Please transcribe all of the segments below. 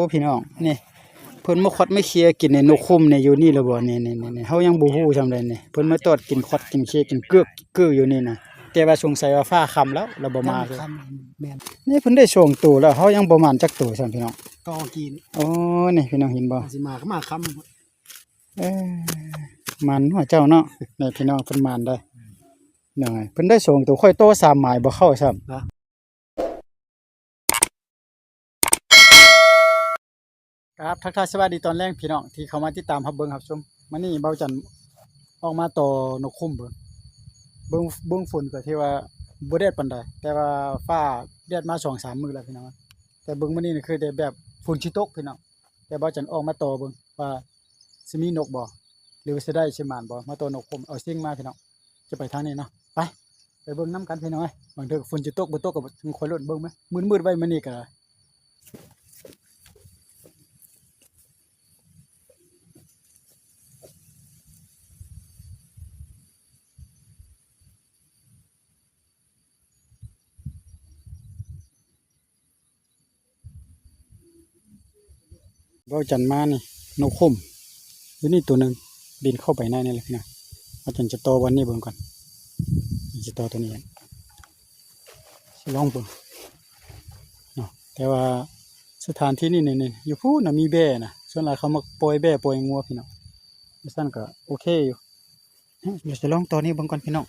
ໂອ້ ພີ່ນ້ອງ ນີ້ ເພິ່ນມາຄວັດມາເຄຍກິນໃນນົກຂຸມນີ້ ຢູ່ນີ້ລະບໍ່? ນີ້ໆໆ ເຮົາຍັງບໍ່ຮູ້ຊ່ຳໃດນີ້ ເພິ່ນມາຕອດກິນຄວັດກິນເຄກິນເກືອກກືຢູ່ນີ້ນະ ແຕ່ວ່າສົງໄສວ່າຟ້າຄ່ຳແລ້ວ ລະບໍ່ມາເລີຍ. ຄ່ຳ ແມ່ນ ນີ້ເພິ່ນໄດ້ສອງໂຕແລ້ວ ເຮົາຍັງບໍ່ໝານຈັກໂຕຊ້ຳ ພີ່ນ້ອງ. ຕໍ່ກີ້ ໂອ້ ນີ້ ພີ່ນ້ອງເຫັນບໍ່? ຊິມາ ມາຄ່ຳ. ເອີ ໝານເນາະເຈົ້າເນາະ. ນີ້ ພີ່ນ້ອງ ເພິ່ນໝານໄດ໋ ນ້ອຍ ເພິ່ນໄດ້ສອງໂຕ ຂ້ອຍຕໍ່ສາມໝາຍບໍ່ເຂົ້າຊ້ຳ. ຄັບ ທັກທາຍສະບາຍດີຕອນແລງ ພີ່ນ້ອງທີ່ເຂົ້າມາຕິດຕາມຮັບເບິ່ງຮັບຊົມ. ມື້ນີ້ເບົາຈັນອອກມາຕໍ່ນົກຂຸມເບິ່ງ ເບິ່ງ ເບິ່ງຝົນກໍຖືວ່າບໍ່ແດດປານໃດ ແຕ່ວ່າຟ້າແດດມາສອງສາມມື້ແລ້ວ ພີ່ນ້ອງ. ແຕ່ເບິ່ງມື້ນີ້ນີ້ຄືແບບຝົນຊິຕົກ ພີ່ນ້ອງ. ແຕ່ເບົາຈັນອອກມາຕໍ່ເບິ່ງວ່າຊິມີນົກບໍ່ ຫຼືວ່າຊິໄດ້ຊິໝານບໍ່. ມາຕໍ່ນົກຂຸມ ເອົາຊິງມາ ພີ່ນ້ອງ. ຈະໄປທາງນີ້ເນາະ ໄປ ໄປເບິ່ງນຳກັນ ພີ່ນ້ອງເອີຍ. ບາງເທື່ອກໍຝົນຊິຕົກບໍ່ຕົກກໍຕ້ອງຄອຍລຸ້ນເບິ່ງແມະ ມືດໆໄວ້ມື້ນີ້ກໍ. ເບົາຈັນມານີ້ ນົກຂຸມຢູ່ນີ້ໂຕໜຶ່ງ ບິນເຂົ້າໄປໃນນີ້ແຫຼະພີ່ນ້ອງ. ເບົາຈັນຈະຕໍ່ບ່ອນນີ້ເບິ່ງກ່ອນ ຈະຕໍ່ໂຕນີ້ ຊິລອງເບິ່ງເນາະ. ແຕ່ວ່າສະຖານທີ່ນີ້ນີ້ ຢູ່ພຸ້ນນະມີແບ້ນະ ສ່ວນຫຼາຍເຂົາມັກປ່ອຍແບ້ປ່ອຍງົວ ພີ່ນ້ອງ. ຊັ້ນກໍໂອເຄຢູ່. ດຽວຈະລອງຕໍ່ນີ້ເບິ່ງກ່ອນ ພີ່ນ້ອງ.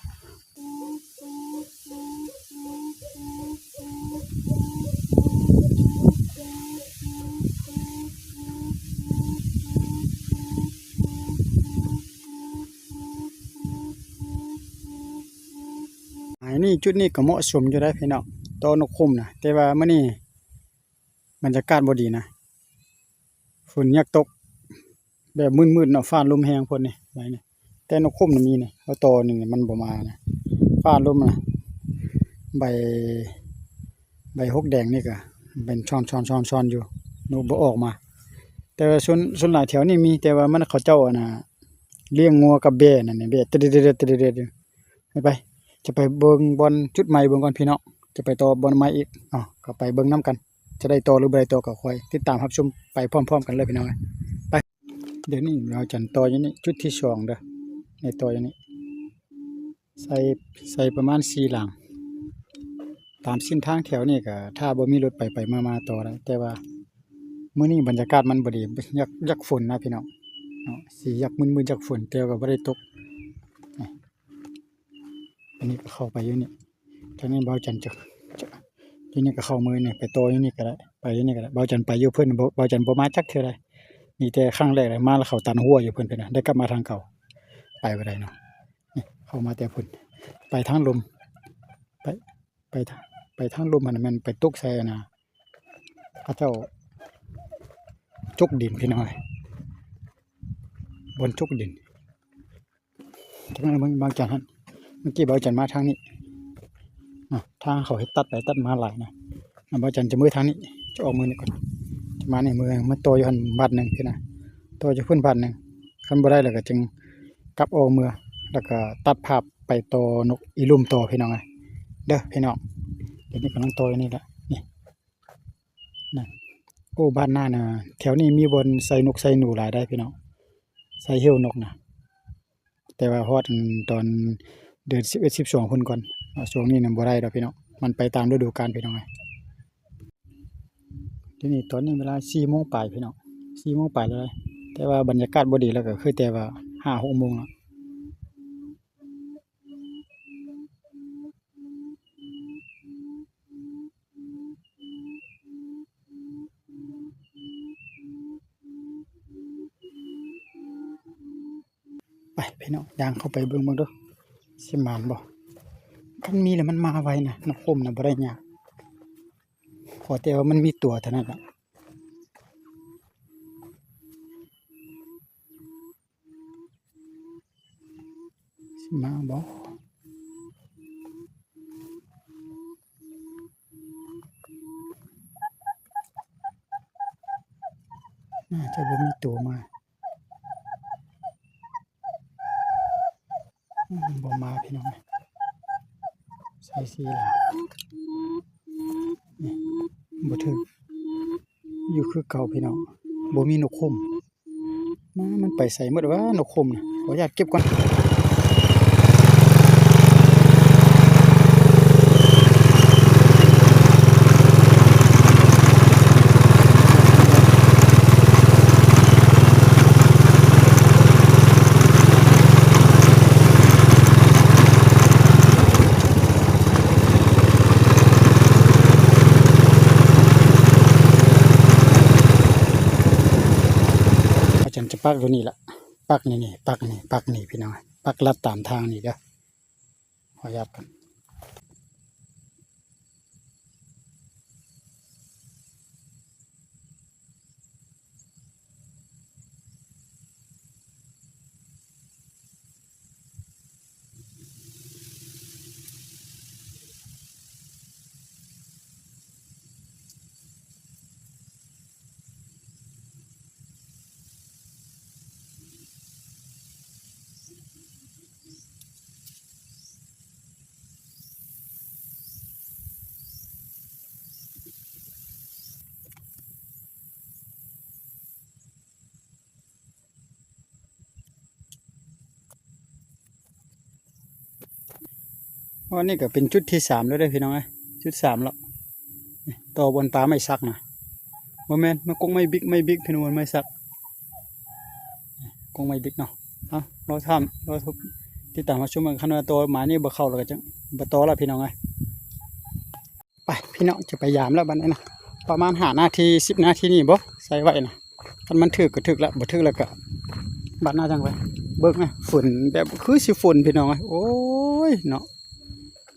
ອັນນີ້ ຈຸດນີ້ກໍເໝາະສົມຢູ່ໄດ໋ ພີ່ນ້ອງ ຕໍ່ນົກຂຸມນະ. ແຕ່ວ່າມື້ນີ້ບັນຍາກາດບໍ່ດີນະ ຝົນຢາກຕົກ ແບບມືດໆເນາະ ຟ້າລົມແຮງໂພດນີ້ ໃບນີ້. ແຕ່ນົກຂຸມນະມີນີ້ ເຮົາຕໍ່ນີ້ມັນບໍ່ມານະ ຟ້າລົມນະ. ໃບ ໃບຫົກແດງນີ້ກະເປັນຊ່ອນໆໆຢູ່ ນົກບໍ່ອອກມາ. ແຕ່ວ່າສ່ວນ ສ່ວນຫຼາຍແຖວນີ້ມີ ແຕ່ວ່າມັນ ເຂົາເຈົ້າ ອັນນ່າ ລ້ຽງງົວກັບແບ້ນັ້ນ ແບ້ ຕະເດັດໆ ຕະເດັດໆຢູ່. ໄປ ໄປ ຈະໄປເບິ່ງບ່ອນຈຸດໃໝ່ເບິ່ງກ່ອນ ພີ່ນ້ອງ ຈະໄປຕໍ່ບ່ອນໃໝ່ອີກເນາະ. ກໍໄປເບິ່ງນຳກັນ ຈະໄດ້ຕໍ່ຫຼືບໍ່ໄດ້ຕໍ່ ກໍຄອຍຕິດຕາມຮັບຊົມໄປພ້ອມໆກັນເລີຍ ພີ່ນ້ອງເອີຍ. ໄປ ດຽວນີ້ເຮົາຈະຕໍ່ຢູ່ນີ້ ຈຸດທີສອງເດີ ໃຫ້ຕໍ່ຢູ່ນີ້ ໃສ່ ໃສ່ປະມານສີ່ຫຼັງ. ຕາມເສັ້ນທາງແຖວນີ້ກໍ ຖ້າບໍ່ມີລົດໄປໆມາໆຕໍ່ໄດ້ ແຕ່ວ່າມື້ນີ້ບັນຍາກາດມັນບໍ່ດີ ຢາກ ຢາກຝົນນະ ພີ່ນ້ອງເນາະ ຊິຢາກມືດໆ ຢາກຝົນ ແຕ່ກໍບໍ່ໄດ້ຕົກ. ນີ້ ອັນນີ້ກໍເຂົ້າໄປຢູ່ນີ້ ທາງນີ້ເບົາຈັນຈະ ຈະ ຢູ່ນີ້ກໍເຂົ້າເມືອນີ້ ໄປຕໍ່ຢູ່ນີ້ກໍໄດ້ ໄປຢູ່ນີ້ກໍໄດ້. ເບົາຈັນໄປຢູ່ເພິ່ນ ເບົາ ເບົາຈັນບໍ່ມາຈັກເທື່ອໃດ ມີແຕ່ຄັ້ງແລກເລີຍ ມາແລ້ວເຂົາຕັນຮົ້ວຢູ່ເພິ່ນ ເພິ່ນນະ ໄດ້ກັບມາທາງເກົ່າ ໄປບໍ່ໄດ້ເນາະ. ນີ້ ເຂົ້າມາແຕ່ພຸ້ນ ໄປທາງລຸ່ມ ໄປ ໄປ ໄປທາງລຸ່ມຫັ້ນ ແມ່ນໄປຕົກໃສ່ອັນນ່າ ເຂົາເຈົ້າຈົກດິນ ພີ່ນ້ອງເອີຍ ບ່ອນຈົກດິນ. ຈາກນັ້ນເບິ່ງເບົາຈັນຫັ້ນ ເມື່ອກີ້ເບົາຈັນມາທາງນີ້ເນາະ ທາງເຂົາເຮັດຕັດໄປຕັດມາຫຼາຍນະ. ເບົາຈັນຈະເມືອທາງນີ້ ຈະອອກເມືອນີ້ກ່ອນ ຈະມານີ້ ເມືອ ມາຕໍ່ຢູ່ຫັ້ນບາດໜຶ່ງ ພີ່ນະ ຕໍ່ຢູ່ພຸ້ນບາດໜຶ່ງ. ຄັນບໍ່ໄດ້ແລ້ວກໍຈຶ່ງກັບອອກເມືອ ແລ້ວກໍຕັດພາບໄປຕໍ່ນົກອີລຸ່ມຕໍ່ ພີ່ນ້ອງເອີຍ ເດີພີ່ນ້ອງ. ດຽວນີ້ກຳລັງຕໍ່ຢູ່ນີ້ແຫຼະ ນີ້ ນັ້ນ ໂອ້ ບ້ານນານະ ແຖວນີ້ມີບ່ອນໃສ່ນົກໃສ່ໜູຫຼາຍໄດ໋ ພີ່ນ້ອງ ໃສ່ເຫວນົກນະ. ແຕ່ວ່າຮອດ ອັນ ຕອນເດືອນສິບເອັດ ສິບສອງພຸ້ນກ່ອນເນາະ ຊ່ວງນີ້ນະບໍ່ໄດ້ດອກ ພີ່ນ້ອງ ມັນໄປຕາມລະດູການ ພີ່ນ້ອງເອີຍ. ດຽວນີ້ ຕອນນີ້ເວລາສີ່ໂມງປາຍ ພີ່ນ້ອງ ສີ່ໂມງປາຍແລ້ວ ແຕ່ວ່າບັນຍາກາດບໍ່ດີ ແລ້ວກໍຄືແຕ່ວ່າຫ້າຫົກໂມງແລ້ວ. ໄປ ພີ່ນ້ອງ ຍ່າງເຂົ້າໄປເບິ່ງເບິ່ງດູ ຊິໝານບໍ່? ຄັນມີແລ້ວມັນມາໄວນະ ນົກຂຸມນະ ບໍ່ໄດ້ຍາກ ຂໍແຕ່ວ່າມັນມີຕົວເທົ່ານັ້ນລະ. ຊິມາບໍ່? ໜ້າຈະບໍ່ມີໂຕມາ. ອືມ ບໍ່ມາ ພີ່ນ້ອງເອີຍ. ໃສ່ສີ່ລະ ນີ້ ບໍ່ຖືກ. ຢູ່ຄືເກົ່າພີ່ນ້ອງ ບໍ່ມີນົກໂຄມ. ມາ ມັນໄປໃສໝົດວະນົກໂຄມນະ? ຂໍອະນຸຍາດເກັບກ່ອນ. ອາຈານຈະປັກຢູ່ນີ້ລະ ປັກນີ້ ນີ້ ປັກນີ້ ປັກນີ້ ພີ່ນ້ອງ ປັກລັດຕາມທາງນີ້ເດີ. ຂໍອະນຸຍາດກ່ອນ. ອໍ ນີ້ກໍເປັນຈຸດທີສາມແລ້ວເດີພີ່ນ້ອງເອີຍ ຈຸດສາມແລ້ວ ຕໍ່ບ່ອນປາໄມ້ສັກນະ ບໍ່ແມ່ນ ມັນກົກໄມ້ບິກ ໄມ້ບິກພີ່ນ້ອງ ມັນໄມ້ສັກ ກົກໄມ້ບິກເນາະ. ເອົາ ລໍຖ້າມ ລໍຕິດຕາມຮັບຊົມກັນ ຄັນວ່າຕໍ່ໝາຍນີ້ບໍ່ເຂົ້າແລ້ວກໍຈັ່ງບໍ່ຕໍ່ລະພີ່ນ້ອງເອີຍ. ໄປພີ່ນ້ອງ ຈະໄປຢາມແລ້ວບັດນີ້ນະ ປະມານຫ້ານາທີ ສິບນາທີນີ້ບໍ ໃສ່ໄວ້ນະ ຄັນມັນຖືກກໍຖືກລະ ບໍ່ຖືກແລ້ວກໍບັດໜ້າຈັ່ງໄປເບິ່ງນະ. ຝົນແບບຄືຊິຝົນພີ່ນ້ອງເອີຍ ໂອ້ຍເນາະ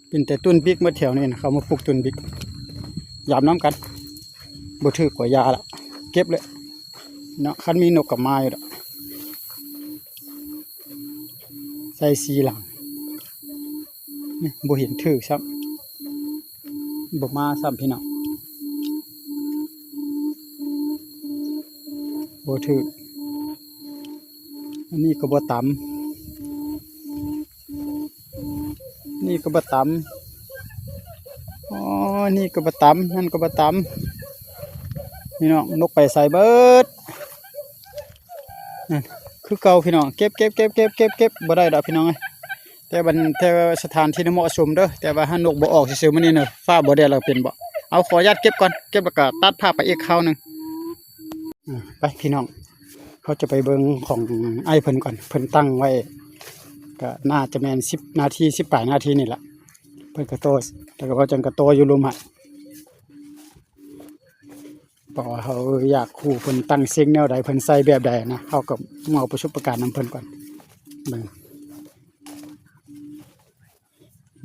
ເປັນແຕ່ຕົ້ນບິກໝົດແຖວນີ້ນະ ເຂົາມາປູກຕົ້ນບິກ ຢາມນຳກັນ ບໍ່ຖືກກໍຢ່າລະ ເກັບເລີຍເນາະ ຄັນມີນົກກໍມາຢູ່ດອກ. ໃສ່ສີ່ຫຼັງ ນີ້ ບໍ່ເຫັນຖືກຊ້ຳ ບໍ່ມາຊ້ຳພີ່ນ້ອງ ບໍ່ຖືກ. ອັນນີ້ກໍບໍ່ຕຳ ນີ້ກໍບໍ່ຕຳ ອໍ ນີ້ກໍບໍ່ຕຳ ນັ້ນກໍບໍ່ຕຳ ພີ່ນ້ອງ ນົກໄປໃສເບິດ? ນັ້ນ ຄືເກົ່າພີ່ນ້ອງ ເກັບ ເກັບ ເກັບ ເກັບ ເກັບ ເກັບ ບໍ່ໄດ້ດອກພີ່ນ້ອງເອີຍ ແຕ່ບັນ ແຕ່ວ່າສະຖານທີ່ບໍ່ເໝາະສົມເດີ ແຕ່ວ່າຫານົກບໍ່ອອກຊື່ໆ ມື້ນີ້ນະ ຟ້າບໍ່ແດດແລ້ວເປັນບໍ່? ເອົາ ຂໍອະນຸຍາດເກັບກ່ອນ ເກັບແລ້ວກໍຕັດພາບໄປອີກຄາວໜຶ່ງ. ອາ ໄປພີ່ນ້ອງ ເຮົາຈະໄປເບິ່ງຂອງອ້າຍເພິ່ນກ່ອນ ເພິ່ນຕັ້ງໄວ້ ກໍໜ້າຈະແມ່ນສິບນາທີ ສິບປາຍນາທີນີ້ລະ ເພິ່ນກໍຕໍ່ ແລ້ວກໍເວົ້າຈັ່ງກໍຕໍ່ຢູ່ລຸ່ມຫັ້ນ. ເພາະວ່າເຮົາຢາກຮູ້ເພິ່ນຕັ້ງເສັງແນວໃດ ເພິ່ນໃສ່ແບບໃດນະ ເຮົາກໍມາເອົາປະສົບປະການນຳເພິ່ນກ່ອນ ເບິ່ງ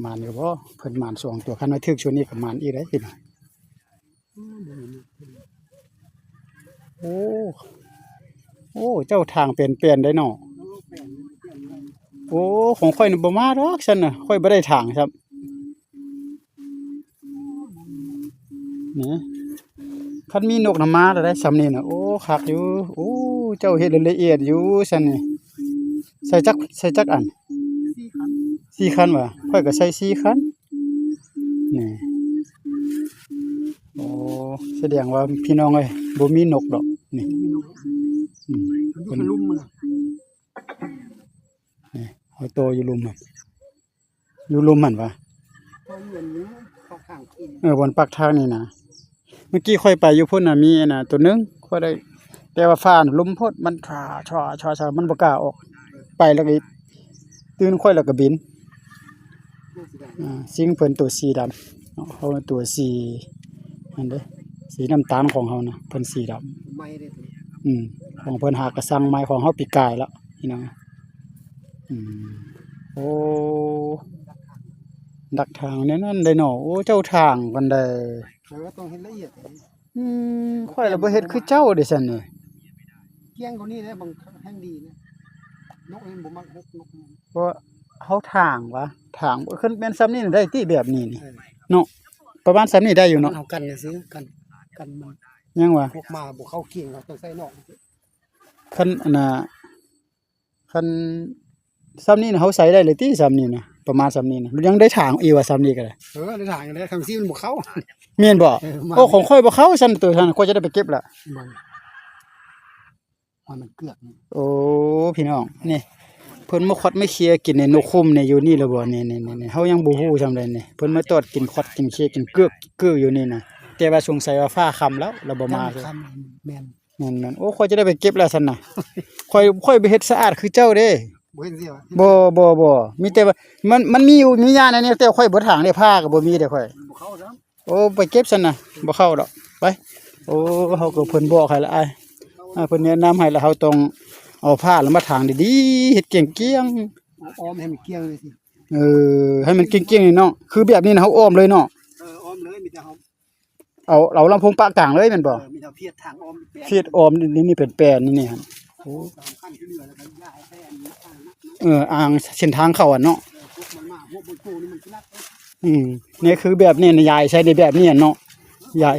ໝານຢູ່ບໍ່? ເພິ່ນໝານສອງຕົວ ຄັນວ່າຖືກຊຸດນີ້ກໍໝານອີກໄດ໋ພີ່ນ້ອງ. ໂອ້ ໂອ້ ເຈົ້າທາງແປນໆ ໄດ໋ເນາະ. ໂອ້ ຂອງຂ້ອຍນີ້ບໍ່ມາດອກຊັ້ນນະ ຂ້ອຍບໍ່ໄດ້ທາງຊ້ຳ. ນີ້ ຄັນມີນົກນຳມາແລ້ວໄດ໋ ຊ່ຳນີ້ນະ ໂອ້ ຄັກຢູ່. ໂອ້ ເຈົ້າເຮັດລະອຽດຢູ່ຊັ້ນນີ້. ໃສ່ຈັກ ໃສ່ຈັກອັນ? ສີ່ຄັນ ສີ່ຄັນຫວາ? ຂ້ອຍກໍໃສ່ສີ່ຄັນນີ້. ໂອ້ ສະແດງວ່າພີ່ນ້ອງເອີຍ ບໍ່ມີນົກດອກນີ້. ອືມ ມັນຢູ່ເທິງລຸ່ມມັນນະ ນີ້ ເຮົາຕໍ່ຢູ່ລຸ່ມຫັ້ນ. ຢູ່ລຸ່ມຫັ້ນຫວາ? ເອີ ບ່ອນປາກທາງນີ້ນະ. ເມື່ອກີ້ຂ້ອຍໄປຢູ່ພຸ້ນນະ ມີອັນນະ ໂຕໜຶ່ງ ຂ້ອຍໄດ້ ແຕ່ວ່າຟ້ານະ ລົມໂພດ ມັນຊາ ຊາ ຊາ ຊາ ມັນບໍ່ກ້າອອກ ໄປແລ້ວກໍຕື່ນຂ້ອຍແລ້ວກໍບິນ. ອາ ຊິງເພິ່ນໂຕສີດຳ ເຮົາໂຕສີ ອັນເດ້ ສີນ້ຳຕານຂອງເຮົານະ ເພິ່ນສີດຳ. ອືມ ຂອງເພິ່ນຫາກະສັງໃໝ່ ຂອງເຮົາປີກາຍແລ້ວພີ່ນ້ອງ. ອືມ ໂອ້ ດັກທາງແນວນັ້ນໄດ໋ເນາະ. ໂອ້ ເຈົ້າທາງກັນໄດ໋. ແຕ່ວ່າຕ້ອງເຮັດລະອຽດ. ອືມ ຂ້ອຍລະບໍ່ເຮັດຄືເຈົ້າເດ້ຊັ້ນນີ້. ກ້ຽງກວ່ານີ້ແຫຼະ ບາງແຫ່ງດີນະ. ນົກເອງບໍ່ມັກຫົກນົກ. ເພາະເຮົາທາງຫວາ ທາງ ຄັນແມ່ນຊ່ຳນີ້ໄດ້ຕິ ແບບນີ້ນີ້ ເອີ ເນາະ ປະມານຊ່ຳນີ້ໄດ້ຢູ່ເນາະ. ເຮົາກັນຊື່ໆ ກັນ ກັນມັນ ຍັງຫວາ ພວກໝາບໍ່ເຂົ້າກ້ຽງ ເຮົາຕ້ອງໃສ່ນອກ. ຄັນອັນນ່າ ຄັນຊ່ຳນີ້ນະ ເຮົາໃສ່ໄດ້ເລີຍຕິ ຊ່ຳນີ້ນະ. ປະມານສ່ຳນີ້ນະ ຍັງໄດ້ຖາງອີກວ່າສ່ຳນີ້ກໍໄດ້. ເອີ ໄດ້ຖາງຢູ່ແລ້ວ ທາງຊີ້ມັນບໍ່ເຂົ້າ. ແມ່ນບໍ່? ເອີ ມາ ໂອ້ ຂອງຂ້ອຍບໍ່ເຂົ້າຊັ້ນ ໂຕຫັ້ນ ຂ້ອຍຈະໄດ້ໄປເກັບລະ. ມັນເກືອກນີ້. ໂອ້ ພີ່ນ້ອງ ນີ້ ເພິ່ນມາຄວັດມາເຄຍກິນໃນນົກຂຸມນີ້ ຢູ່ນີ້ລະບໍ່? ນີ້ໆໆ ເຮົາຍັງບໍ່ຮູ້ສ່ຳໃດນີ້. ເພິ່ນມາຕອດກິນຄວັດກິນເຄຍກິນເກືອກເກືອກຢູ່ນີ້ນະ. ແຕ່ວ່າສົງໄສວ່າຟ້າຄ່ຳແລ້ວ ລະບໍ່ມາ. ຄ່ຳ ແມ່ນ ແມ່ນໆ. ໂອ້ ຂ້ອຍຈະໄດ້ໄປເກັບແລ້ວຊັ້ນນະ. ຂ້ອຍ ຂ້ອຍບໍ່ເຮັດສະອາດຄືເຈົ້າເດ້. ບໍ່ເຫັນຊິວະ? ບໍ່ ບໍ່ ບໍ່ ມີແຕ່ວ່າ ມັນ ມັນມີຢູ່ ມີຫຍ້າໃນນີ້ ແຕ່ຂ້ອຍບໍ່ຖາງເດ້ ຜ້າກໍບໍ່ມີເດ້ຂ້ອຍ. ມັນບໍ່ເຂົ້າຊ້ຳ. ໂອ້ ໄປເກັບຊັ້ນນະ ບໍ່ເຂົ້າດອກ ໄປ. ໂອ້ ເຮົາກໍເພິ່ນບອກໃຫ້ລະອ້າຍ ເພິ່ນແນະນຳໃຫ້ລະ ເຮົາຕ້ອງເອົາຜ້າລະມາຖາງດີໆ ເຮັດກ້ຽງໆ. ອ້ອມໃຫ້ມັນກ້ຽງເລີຍຊິ. ເອີ ໃຫ້ມັນກ້ຽງໆນີ້ເນາະ ຄືແບບນີ້ນະ ເຮົາອ້ອມເລີຍເນາະ. ເອີ ອ້ອມເລີຍ ມີແຕ່ເຮົາ ເອົາ ເອົາລຳໂພງປະກາງເລີຍແມ່ນບໍ່? ເອີ ມີແຕ່ພຽດທາງອ້ອມ ພຽດອ້ອມນີ້ ນີ້ເປັນແປນນີ້ຫັ້ນ. ໂອ້ ສຳຄັນທີ່ເຫຼືອແລ້ວກໍຢ່າໃຫ້ໃຊ້ອັນນີ້ ເອີ ອ່າງເສັ້ນທາງເຂົ້າຫັ້ນເນາະ. ເອີ ພວກມັນມາ ພວກມັນໂກນີ້ມັນຊິລັກ. ອືມ ນີ້ຄືແບບນີ້ນະ ຢາຍໃສ່ໃນແບບນີ້ຫັ້ນເນາະ ຢາຍ.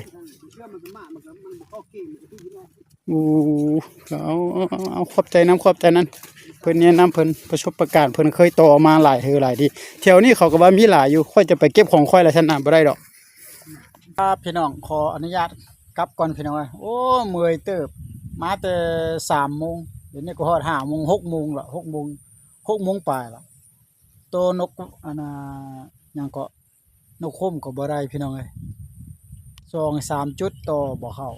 ໂອ້ ເອົາ ເອົາ ເອົາ ຂອບໃຈນຳ ຂອບໃຈນຳ. ເພິ່ນແນະນຳ ເພິ່ນປະສົບປະການ ເພິ່ນເຄີຍຕໍ່ມາຫຼາຍເທື່ອຫຼາຍດີ. ແຖວນີ້ເຂົາກໍວ່າມີຫຼາຍຢູ່ ຂ້ອຍຈະໄປເກັບຂອງຂ້ອຍລະຊັ້ນນະ ບໍ່ໄດ້ດອກ. ຄັບ ພີ່ນ້ອງ ຂໍອະນຸຍາດກັບກ່ອນ ພີ່ນ້ອງເອີຍ. ໂອ້ ເມື່ອຍເຕີບ ມາແຕ່ສາມໂມງ ດຽວນີ້ກໍຮອດຫ້າໂມງ ຫົກໂມງລະ ຫົກໂມງ ຫົກໂມງປາຍລະ. ໂຕນົກ ອັນນ່າ ຫຍັງເກາະ ນົກຂຸມກໍບໍ່ໄດ້ ພີ່ນ້ອງເອີຍ ສອງສາມຈຸດຕໍ່ບໍ່ເຂົ້າ.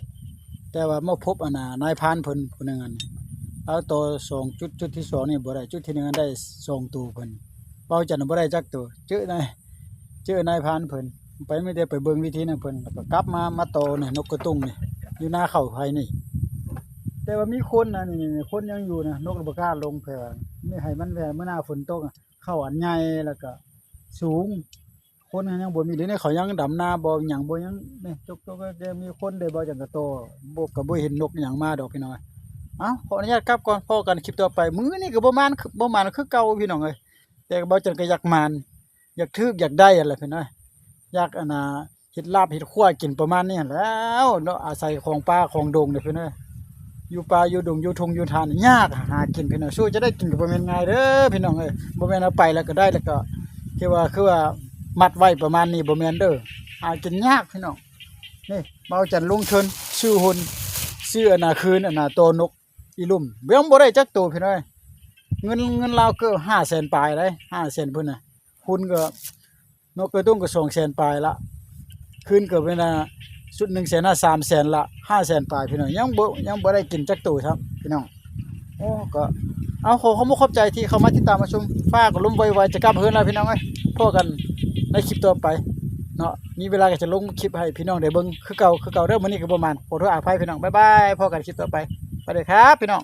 ແຕ່ວ່າມາພົບ ອັນນ່າ ນາຍພານເພິ່ນຜູ້ໜຶ່ງຫັ້ນ ລາວຕໍ່ສອງຈຸດ ຈຸດທີສອງນີ້ບໍ່ໄດ້ ຈຸດທີໜຶ່ງໄດ້ສອງໂຕເພິ່ນ. ເວົ້າຈັນບໍ່ໄດ້ຈັກໂຕ ເຈີນາຍ ເຈີນາຍພານເພິ່ນ ໄປມີແຕ່ໄປເບິ່ງວິທີນຳເພິ່ນ ແລ້ວກໍກັບມາ ມາຕໍ່ໃນນົກກະຕຸງນີ້ ຢູ່ນາເຂົ້າໄຜນີ້. ແຕ່ວ່າມີຄົນນະ ນີ້ໆ ຄົນຍັງຢູ່ນະ ນົກບໍ່ກ້າລົງ ເພວ່ານີ້ໃຫ້ມັນແວ່ ມື້ໜ້າຝົນຕົກ ເຂົ້າອັນໃຫຍ່ ແລ້ວກໍສູງ ຄົນຍັງບໍ່ມີ ດຽວນີ້ເຂົາຍັງດຳນາບໍ່ ຫຍັງບໍ່ ຍັງນີ້ ຈົກໆ ແຕ່ມີຄົນໄດ້ບໍ່ ຈັ່ງກະຕໍ່ ບໍ່ ກໍບໍ່ເຫັນນົກຫຍັງມາດອກ ພີ່ນ້ອງ. ເອົ້າ ຂໍອະນຸຍາດກັບກ່ອນ ພໍ້ກັນຄລິບຕໍ່ໄປ. ມື້ນີ້ກໍບໍ່ໝານ ບໍ່ໝານຄືເກົ່າ ພີ່ນ້ອງເອີຍ ແຕ່ເບົາຈັນກໍຢາກໝານ ຢາກຖືກ ຢາກໄດ້ຫັ້ນແຫຼະ ພີ່ນ້ອງ ຢາກ ອັນນ່າ ເຮັດລາບເຮັດຄົວກິນປະມານນີ້ຫັ້ນແຫຼ້ວເນາະ ອາໄສຂອງປ່າຂອງດົງເດ້ພີ່ນ້ອງ. ຢູ່ປ່າຢູ່ດົງຢູ່ທົ່ງຢູ່ທານຍາກຫາກິນພີ່ນ້ອງ ສູ້ຈະໄດ້ກິນກໍບໍ່ແມ່ນງ່າຍເດີພີ່ນ້ອງເອີຍ. ບໍ່ແມ່ນເອົາໄປແລ້ວກໍໄດ້ ແລ້ວກໍທີ່ວ່າ ຄືວ່າມັດໄວ້ປະມານນີ້ ບໍ່ແມ່ນເດີ ຫາກິນຍາກພີ່ນ້ອງ. ນີ້ເບົາຈັນລົງທຶນຊື້ຫຸ່ນ ຊື້ອັນນ່າ ຄືນອັນນ່າ ໂຕນົກອີລຸ່ມ ຍັງບໍ່ໄດ້ຈັກໂຕພີ່ນ້ອງ. ເງິນ ເງິນລາວເກືອບຫ້າແສນປາຍໄດ໋ ຫ້າແສນພຸ້ນນະ. ຫຸ່ນກໍ ນົກກະຕຸງກໍສອງແສນປາຍລະ ຄືນກໍເປັນ ອ່າ ຊຸດໜຶ່ງແສນຫ້າ ສາມແສນລະ ຫ້າແສນປາຍພີ່ນ້ອງ ຍັງບໍ່ ຍັງບໍ່ໄດ້ກິນຈັກໂຕຊ້ຳພີ່ນ້ອງ. ໂອ້ ກໍເອົາ ຂໍຂອບໃຈທີ່ເຂົ້າມາຕິດຕາມຮັບຊົມ ຟ້າກໍລົມໄວໆ ຈະກັບເຮືອນແລ້ວພີ່ນ້ອງເອີຍ. ພໍ້ກັນໃນຄລິບຕໍ່ໄປເນາະ ມີເວລາກໍຈະລົງຄລິບໃຫ້ພີ່ນ້ອງໄດ້ເບິ່ງຄືເກົ່າ ຄືເກົ່າເດີ. ມື້ນີ້ກໍບໍ່ໝານ ຂໍໂທດອະໄພພີ່ນ້ອງ ບາຍບາຍ ພໍ້ກັນຄລິບຕໍ່ໄປ ສະຫວັດດີຄັບພີ່ນ້ອງ.